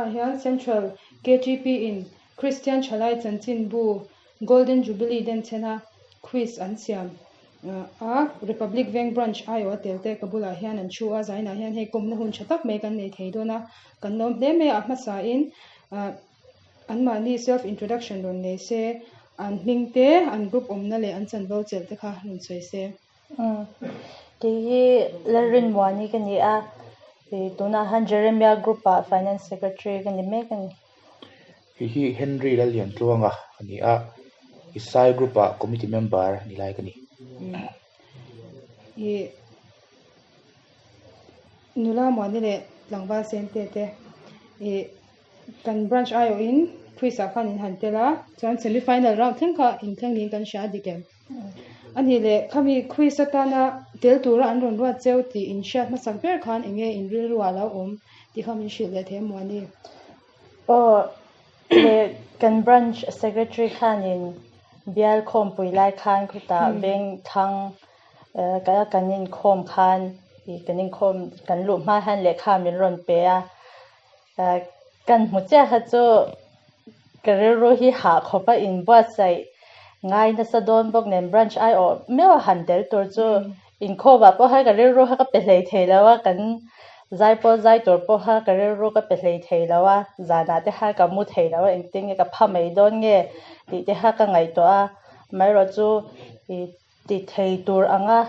Tunah hian Central KTP in Kristian Thalai Chanchinbu Golden Jubilee denchhena quiz an siam a, Republic Veng Branch aiawh a tel te ka bulah hian an thu a, zainah hian hei kawmna hun tha tak mai kan nei thei dawn a, kan lawm hle mai a, a hmasain anmahni self introduction rawn nei se, an hming te, an group awmna leh an chanvo chelh te kha rawn sawi se. Kei hi Lalrinmuani ka ni a, tunah hian Jeremia Group ah Finance Secretary ka ni mek a ni. Hei hi Henry Lalliantluanga a ni a, Isai Group ah Committee Member ni lai ka ni. Nula Muani leh tlangval Sente te Kan branch aiawhin quiz ah khan in han tel a, chuan semi final round thleng kha in thleng niin kan hria a dik em? A nih leh khami quiz atana tel tura an rawn ruat cheu tih in hriat hmasak ber khan eng nge in rilru ah lo awm tih kha min hrilh leh thei a Muani? Aw le kan branch secretary khanin bial khawmpui lai khan khutah veng thlang kan inkhawm khan kan inkhawm kan luh hma hian lehkha min rawn pe a. Kan hmu chiah kha chu ka rilru hi hah khawp a inbuatsaih ngai nasa dawn bawk nen branch aiawh meuh a han tel tur chu inkhawmah pawh khan ka rilru kha ka pe hlei thei lo a, kan zai pawh zai tur pawh kha ka rilru ka pe hlei thei lo a, zanah te khan ka mu thei lo a engtin nge ka pha mai dawn nge tih te kha ka ngaihtuah a, amaherawhchu ih Ti thei tur anga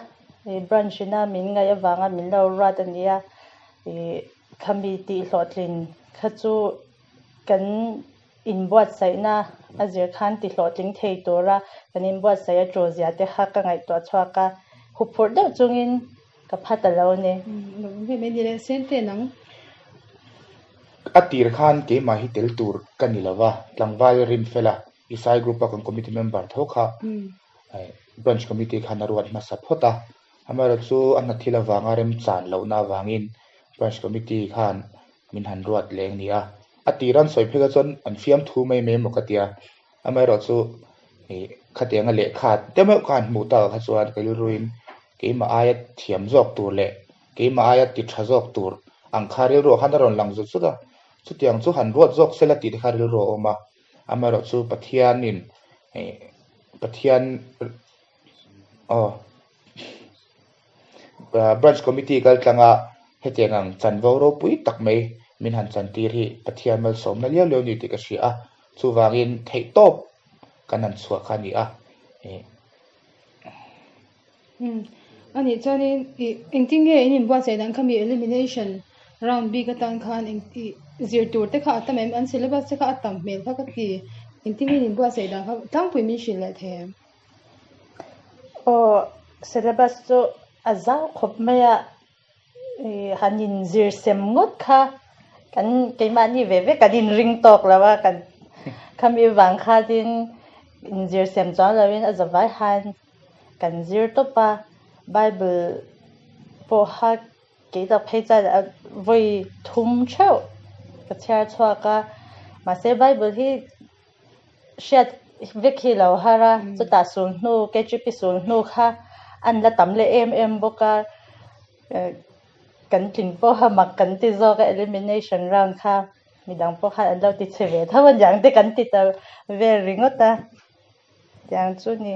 ih branch ina min ngaih avanga min lo ruat a nia. Ih khami tih hlawhtlin kha chu kan inbuatsaihna a zir khan ti hlawhtling thei tura kan inbuatsaih a tul zia te kha ka ngaihtuah chhuak a, huphurh deuh chungin ka pha ta lo a ni. A tir khan keimah hi tel tur ka ni lo va, tlangval rim fel a, Isai group a kan committee member tho kha Branch Committee khan a ruat hmasa phawt a, amaherawhchu a hna thil avanga remchan lohna avangin Branch Committee khan min han ruat leng ni a, a tir an sawi phei kha chuan an fiamthu mai mai emaw ka ti a, amaherawhchu ih khatianga lehkha te meuh kha an hmuh takah kha chuan ka rilruin keimah aia thiam zawk tur leh keimah aia ti tha zawk tur ang kha rilruah khan a rawn lang zut zut a, chutiang chu han ruat zawk sela tih te kha rilru a awm a. Amaherawhchu Pathianin Pathian aw Branch Committee kal tlanga hetiang ang chanvo ropui tak mai min han chantir hi Pathian malsawmna liau liau a ni tih ka hria a, chuvangin theihtawp kan han chhuah kha a ni a. Umm a nih chuanin ih engtin nge in inbuatsaih dan kha mi elimination round bik atan khan eng ih zir tur te kha a tam em an syllabus te kha a tam hmel kha ka ti engtin nge in inbuatsaih dan kha tlangpui min hrilh leh thei em? Aw syllabus chu a zau khawp mai a ih han inzir sem ngawt kha kan keimahni ve ve kan inring tawk lo a kan khami vang khanin inzir sem chuang lovin a zavai han. Kan zir tawp a, Bible pawha kei tak phei chuan a vawi thum theuh ka chhiar chhuak a, mahse Bible hi hriat vek hi lo har a, chutah sul hnu KGP sul hnu kha an la tam leh em em bawk a, kan tling pawha mak kan ti zawk a elimination round kha midang pawh khan an lo ti chhe ve tho aniang te kan ti ta vel ringawt a. Tiang chu ni.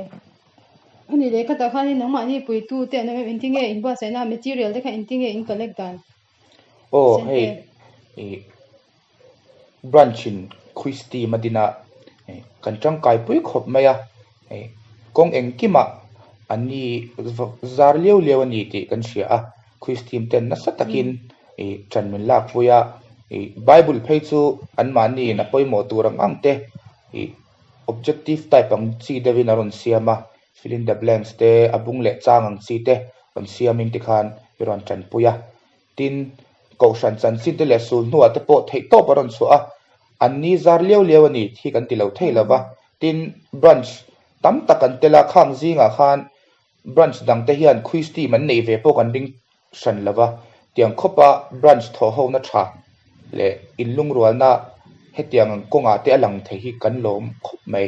A nih leh khatah khanin nangmahni puitu te an awm em? Engtin nge in buatsaihna material te kha engtin nge in collect dan? Aw hei ih branch in quiz team a din a kan tangkai pui khawp mai a ih kawng engkimah an ni zar liau liau a ni tih kan hria a quiz team ten nasa takin ih ṭan min lak pui a ih bible phei chu anmahni in a pawimawh tur ang ang te ih. Objective type ang chi deuhin a rawn siam a, fill in the blanks te, a bung leh chang ang chi te rawn siamin tikhan i rawn tanpui a. Tin, Kohhran chanchin te leh sul hnuah te pawh theihtawp a rawn chhuah a, an ni zar liau liau a ni thi kan ti lo thei lo va. Tin, branch tam tak an tel a, khang zingah khan branch dang te hian quiz team an neih ve pawh kan ring hran lo va, tiang khawpa branch thawhhona tha leh inlungrualna hetiang ang kawngah te a lang thei hi kan lawm khawp mai.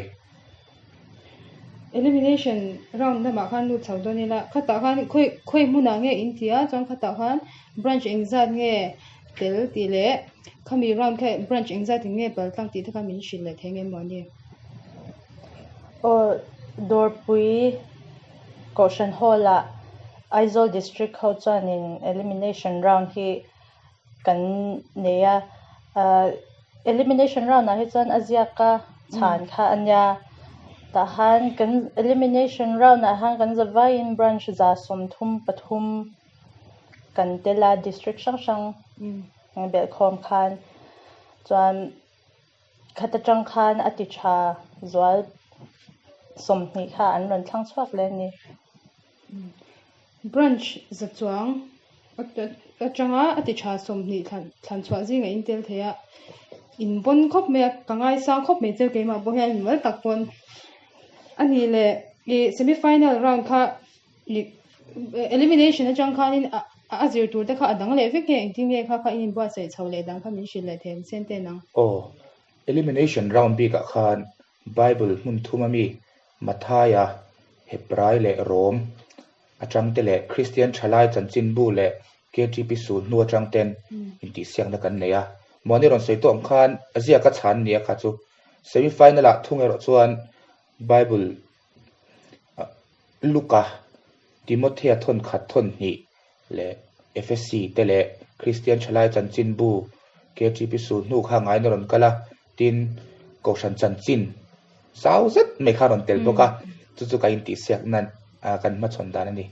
Elimination round lamah khan lut chho dawn ila, khatah khan khawi khawi hmunah nge in ti a, chuan khatah khan branch engzat nge tel tih leh khami round kha branch engzat in nge paltlang tih te kha min hrilh leh thei ngem maw ni? Aw, Dawrpui Kohhran Hall ah Aizawl District ho chuanin elimination round hi kan nei a, elimination round ah hi chuan a ziak a chhan kha a nia, tah han kan elimination round ah hian kan zavaiin branch 133 kan tel a district hrang hrang belhkhawm khan chuan khat atang khan a ti tha zual 20 kha an rawn thlang chhuak leh a ni. Branch za chuang atanga a ti tha 20 thlan chhuah zingah in tel thei a, in bawn khawp mai a, ka ngaisang khawp mai che keimah pawh hian mimal tak pawn a nih leh ih semi final round kha ih elimination atang khanin a zir tur te kha a dang leh vek nge engtin nge kha kha in inbuatsaih chho leh dang kha min hrilh leh thei ang sen te nang. Aw, elimination round bikah khan Bible hmun thum ami Mathaia, Hebrai leh Rom atang te leh Kristian Thalai Chanchinbu leh KTP sul hnu atang ten intihsiakna kan nei a. Muani rawn sawi tawh ang khan a ziaka chhan nia kha chu semi final ah thung erawh chuan Bible Luka, Timothea thawn khat thawn hnih leh Efesi te leh Kristian Thalai Chanchinbu KTP sul hnu kha ngaina rawn kal a, tin Kohhran chanchin zau zet mai kha rawn tel bawk a, chu chu kan intihsiak nan kan hmachhawn dan a ni.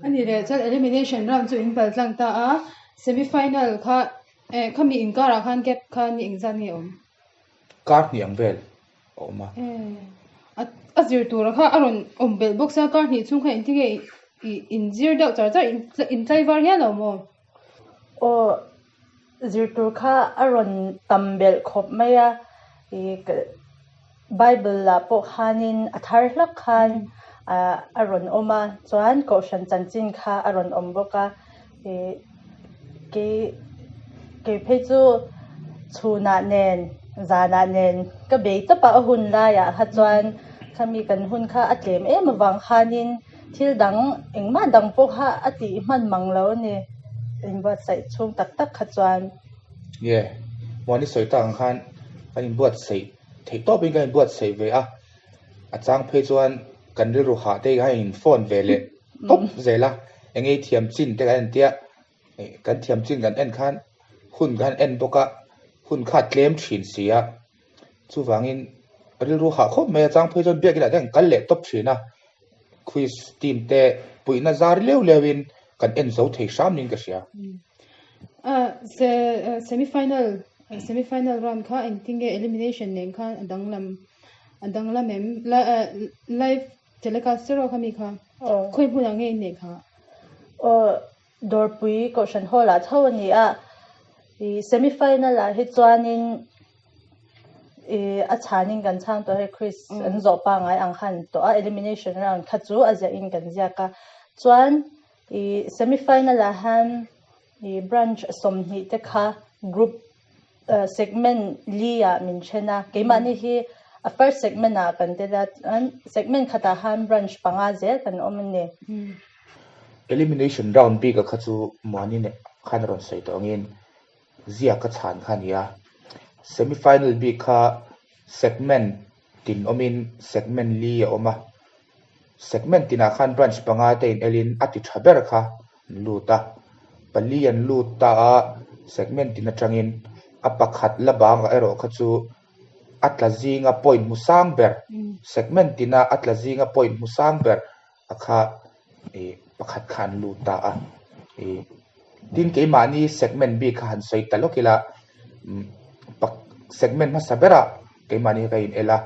A ni leh chuan elimination round chu in pal tlang ta a, semi final kha eh khami inkarah khan gap kha ni engzat nge awm? Kar hnih ang vel a awm a. Eh a zir tura kha a rawn awm belh bawk sia kar hnih chhung kha engtin nge in zir deuh char char in tlaivar hial lo maw? Aw Zir tur kha a rawn tam belh khawp mai a, ih Bible ah pawh khanin a thar hlak khan a rawn awm a, chuan Kohhran chanchin kha a rawn awm bawk a, ih kei kei phei chu chhunah nen zanah nen ka bei tawp a, a hun laiah kha chuan khami kan hun kha a tlem em avang khanin Thil dang engmah dang pawh kha a tih hman mang lo a ni, inbuatsaih chhung tak tak kha chuan. Nge, Muani sawi tak ang khan kan inbuatsaih theih tawpin kan inbuatsaih ve a, a chang phei chuan kan rilru hah te kha in phone ve leh tawp zel a, eng nge i thiam chin te kan entia, kan thiam chin kan en khan hun kan en bawk a, hun kha a tlem thin si a. Chuvangin rilru hah khawp mai a, chang phei chuan biakinah te kan kal leh tawp thin a, quiz team te puihna zar leu leuin kan en zo thei hram niin ka hria. Semi final semi final round kha engtin nge elimination nen khan a danglam a danglam em live telecast zero kha mi kha khawi hmunah nge in neih kha? Aw Dawrpui Kohhran Hall ah tho a ni a, ih semi final ah hi chuanin ih a chhanin kan chhang tawh hei Chris an zawh pangngai ang khan tawh a elimination round kha chu a ziah in kan ziak a, chuan ih semi final ah hian ih branch 20 te kha group segment li ah min then a, keimahni hi a first segment ah kan tel a, chuan segment khatah khan branch panga zel kan awm a ni. Elimination round bik a kha chu Muani nen khan a rawn sawi tawh angin ziak a chhan kha a ni a, semi final bik kha segment tin awmin segment li a awm a, segment tinah khan branch panga te in elin a ti tha ber kha an lut a, pali an lut ta a, segment tin atangin a pakhat la bangah erawh kha chu a tla zinga point hmu sang ber, segment tina a tla zinga point hmu sang ber a kha ih pakhat kha an lut ta a, ih tin keimahni segment bik kha han sawi ta lawk ila segment hmasa berah keimahni ka in el a,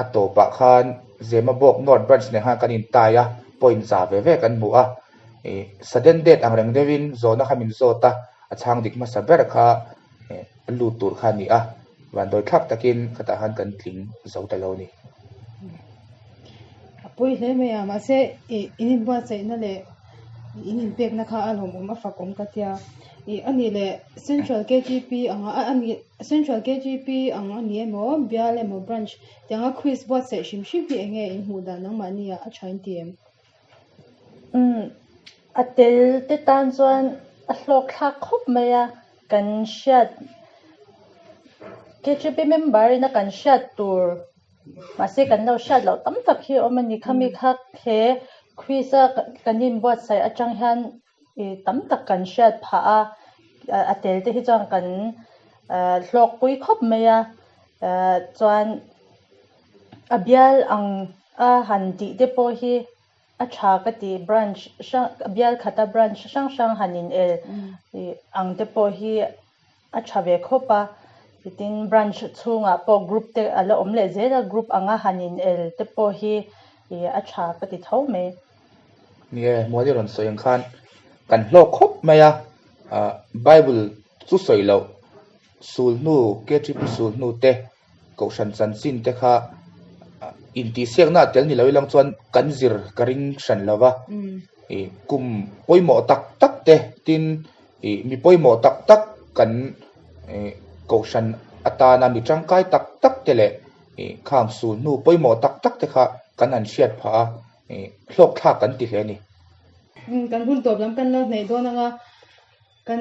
a tawpah khan Zemabawk North Branch nen khan kan in tie a, point za ve ve kan hmu a, ih sudden death ang reng deuhin zawhna kha min zawt a, a chhang dik hmasa ber kha a lut tur kha a ni a, vandawi thlak takin khatah khan kan tling zo ta lo a ni. A pawi hle mai a, mahse ih in inbuatsaihna leh in inpekna kha a lawmawm a fak awm ka tia. Ih a nih leh Central KTP anga a nih Central KTP ang a ni emaw bial emaw branch tianga quiz buatsaih hrim hrim hi eng nge in hmuh dan nangmahni ah a tha in ti em? Umm a tel te tan chuan. A hlawk thlak khawp mai a, kan hriat KTP member ina kan hriat tur mahse kan lo hriat loh tam tak hi a awm a ni. Khami kha he quiz a kan inbuatsaih atang hian ih tam tak kan hriat phah a, a tel te hi chuan kan hlawkpui khawp mai a, chuan a bial ang a han tih te pawh hi. A tha ka ti branch hrang bial khata branch hrang hrang han in el ang te pawh hi a tha ve khawp a tin branch chhungah pawh group te a la awm leh zel a group anga han in el te pawh hi a tha ka ti tho mai. Nie, Muali rawn sawi ang khan kan hlawk khawp mai a, Bible chu sawi loh sul hnu KTP sul hnu te Kohhran chanchin te kha intihsiakna a tel ni lo ilang chuan kan zir ka ring hran lo va, ih kum pawimawh tak tak te tin ih mi pawimawh tak tak kan ih kohhran atana mi tangkai tak tak te leh ih khang sul hnu pawimawh tak tak te kha kan han hriat phah a, ih hlawk thlak kan ti hle a ni. Kan hun tawp lam kan lo hnaih dawn ang a. Kan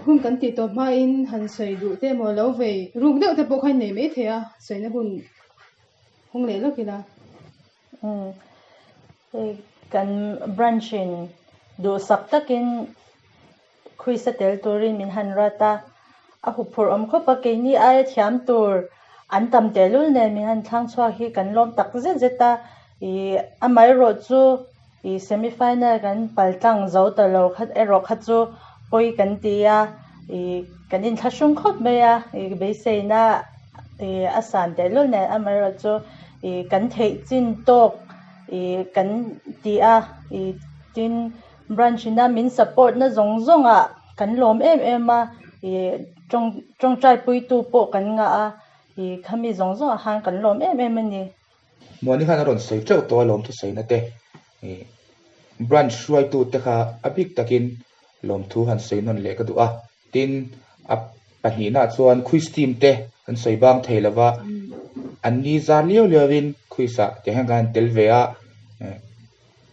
hun kan tih tawh hmain han sawi duh te emaw lo vei ruk deuh te pawh kha in nei mai thei a, sawina hun hawng leh lawk ila. Umm hei kan branch in duhsak takin quiz a tel turin min han rat a, a huphurh awm khawp a, keini aia thiam tur an tam tehlul nen min han thlang chhuak hi kan lawm tak zet zet a, ih amaherawhchu Ih semi final kan pal tlang zo ta lo kha erawh kha chu pawi kan ti a, ih kan inthlahrung khawp mai a, ih beiseina ih a san tehlul nen amaherawhchu ih kan theih chin tawk ih kan ti a, ih tin branch ina min support na zawng zawng ah kan lawm em em a, ih tawng tawngtai puitu pawh kan ngah a, ih khami zawng zawng ah khan kan lawm em em a ni. Muani khan a rawn sawi teuh tawh a lawmthu sawiina te ih branch hruaitu te kha a bik takin lawmthu han sawi nawn leh ka duh a, tin a pahnihna chuan quiz team te an sawi bang thei lova an ni zar liau liau in quiz ah tiang hian kan han tel ve a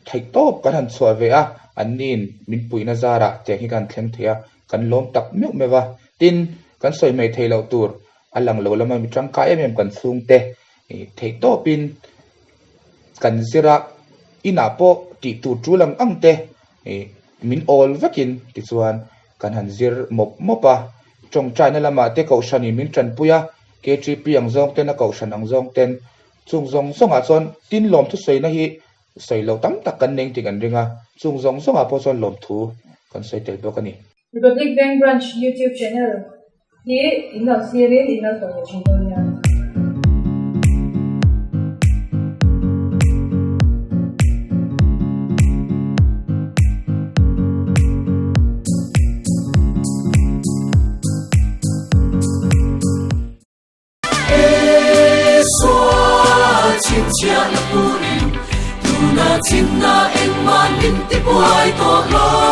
theih tawp kan han chhuah ve a an niin min puihna zarah tiang hi kan han thleng thei a kan lawm tak meuh meuh a, tin kan sawi mai theih loh tur a lang lo lama mi tangkai em em kan chhungte Theih tawpin kan zir a, inah pawh tih tur tul ang ang te min awl vekin tichuan kan han zir mawp mawp a. Tawngtaina lamah te kohhranin min tanpui a, KTP ang zawng ten a kohhran ang zawng ten chung zawng zawngah chuan tin lawmthu sawina hi sawi loh tam tak kan nei tih kan ring a, chung zawng zawngah pawh chuan lawmthu kan sawi tel bawk a ni. Republic Bank Branch YouTube channel hi in lo thlirin in lo tawh leh thin dawn nia. Chhinchhiah na turin tuna chhimna engmah min ti buai tawh lo.